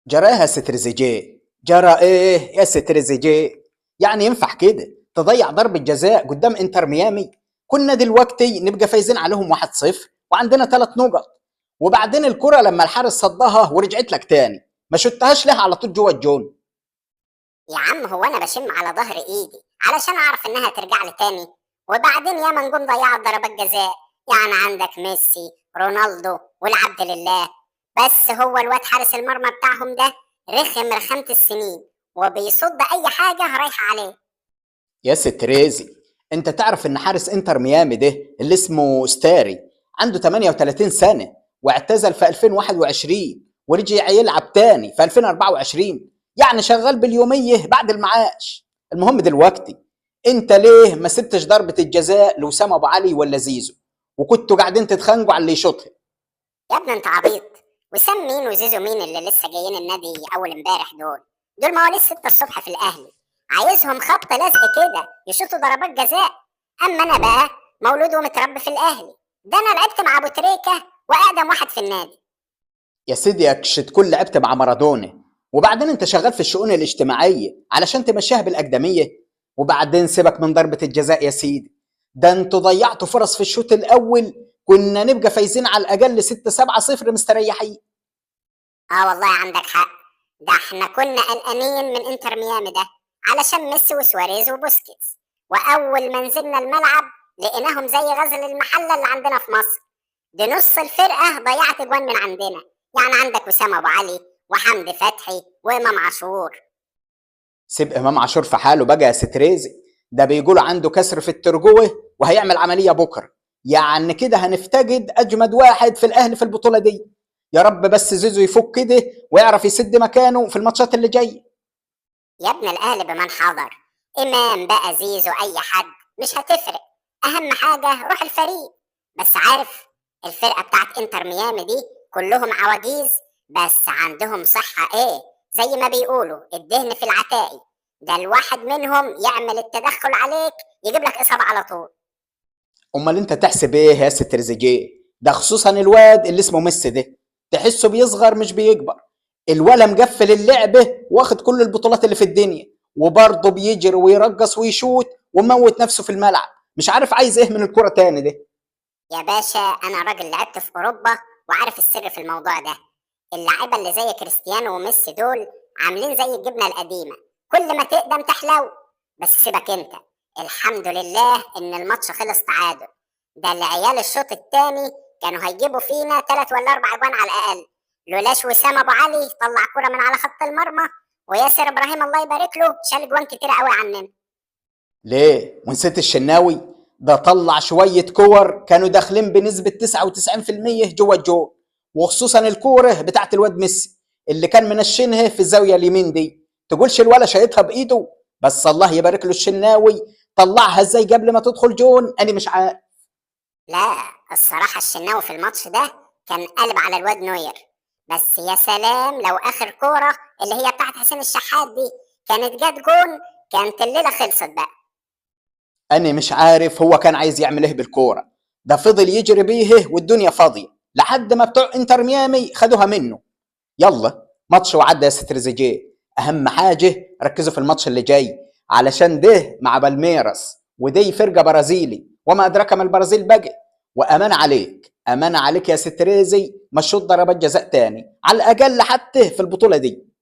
جراها يا ستريزيجيه، جرى ايه يا ستريزيجيه؟ يعني ينفع كده تضيع ضربة جزاء قدام انتر ميامي؟ كنا دلوقتي نبقى فايزين عليهم 1-0 وعندنا 3 نقط. وبعدين الكرة لما الحارس صدها ورجعت لك تاني، ما شتهاش لها على طول جوه الجون. يا عم هو انا بشم على ظهر ايدي علشان اعرف انها ترجع لي تاني؟ وبعدين ياما نجوم ضيعت ضربات جزاء، يعني عندك ميسي، رونالدو، والعبد لله. بس هو الواد حارس المرمى بتاعهم ده رخم رخامة السنين، وبيصد اي حاجة رايحة عليه. يا ستريزي، انت تعرف ان حارس انتر ميامي ده اللي اسمه ستاري عنده 38 سنة واعتزل في 2021 ورجع يلعب تاني في 2024، يعني شغال باليومية بعد المعاش. المهم دلوقتي انت ليه ما سبتش ضربة الجزاء لوسام ابو علي ولا زيزو وكنتوا قاعدين تتخانقوا على اللي يشوطها؟ يا ابني انت عبيط، وسام مين وزيزو مين اللي لسه جايين النادي اول امبارح؟ دول مواليد 6 الصبح في الاهلي، عايزهم خبط لزق كده يشوطوا ضربات جزاء. اما انا بقى مولود ومتربي في الاهلي، ده انا لعبت مع ابو تريكه واقدم واحد في النادي. يا سيدي يكش تكون لعبت مع مارادونا. وبعدين انت شغال في الشؤون الاجتماعية علشان تمشيها بالأقدمية. وبعدين سيبك من ضربة الجزاء يا سيدي، ده انتوا ضيعتوا فرص في الشوط الأول، كنا نبقى فايزين على الأقل 6-7-0 مستريحين. اه والله عندك حق، ده احنا كنا قلقانين من انتر ميامي ده علشان ميسي وسواريز وبوسكيتس، واول ما نزلنا الملعب لقيناهم زي غزل المحلة اللي عندنا في مصر، دي نص الفرقة ضيعت اجوان من عندنا. يعني عندك وسام ابو علي وحمدي فتحي وامام عاشور. سيب إمام عاشور في حاله بقى يا ستريزي، ده بيقولوا عنده كسر في الترجوة وهيعمل عملية بكرة، يعني كده هنفتقد أجمد واحد في الأهلي في البطولة دي. يا رب بس زيزو يفك كده ويعرف يسد مكانه في الماتشات اللي جاية. يا ابن الاهلي بمن حضر، امام بقى زيزو اي حد مش هتفرق، اهم حاجة روح الفريق. بس عارف الفرقة بتاعت انتر ميامي دي كلهم عواجيز، بس عندهم صحة ايه زي ما بيقولوا الدهن في العتاقي، ده الواحد منهم يعمل التدخل عليك يجيب لك اصابه على طول. امال انت تحسب ايه يا ستريزيجيه؟ ده خصوصا الواد اللي اسمه ميسي ده، تحسه بيصغر مش بيكبر. الولا مقفل اللعبة واخد كل البطولات اللي في الدنيا، وبرضه بيجري ويرقص ويشوت وموت نفسه في الملعب، مش عارف عايز ايه من الكرة تاني ده. يا باشا انا راجل لعبت في اوروبا وعارف السر في الموضوع ده. اللعيبة اللي زي كريستيانو وميسي دول عاملين زي الجبنة القديمة، كل ما تقدم تحلو. بس سيبك انت، الحمد لله ان الماتش خلص تعادل، ده العيال الشوط الثاني كانوا هيجيبوا فينا 3 ولا 4 اجوان على الاقل، لولاش وسام ابو علي طلع كرة من على خط المرمى، وياسر ابراهيم الله يبارك له شال جوان كتير قوي عننا. ليه ونسيت الشناوي؟ ده طلع شوية كور كانوا داخلين بنسبة 99% جوه الجول، وخصوصا الكورة بتاعت الواد ميسي اللي كان منشنها في الزاوية اليمين دي، تقولش الولا شايطها بإيده، بس الله يبارك له الشناوي طلعها ازاي قبل ما تدخل جون انا مش عارف. لا الصراحة الشناوي في الماتش ده كان قلب على الواد نوير، بس يا سلام لو آخر كورة اللي هي بتاعت حسين الشحات دي كانت جت جون، كانت الليلة خلصت بقى. انا مش عارف هو كان عايز يعمل ايه بالكورة، ده فضل يجري بيه والدنيا فاضية لحد ما بتوع انتر ميامي خدوها منه. يلا ماتش وعدى يا ستريزيجيه، اهم حاجة ركزوا في الماتش اللي جاي علشان ده مع بالميراس، ودي فرقه برازيلي وما ادراك ما البرازيل بقى. وامان عليك، امان عليك يا ستريزي ما تشوط ضربات جزاء تاني على الاقل حتى في البطولة دي.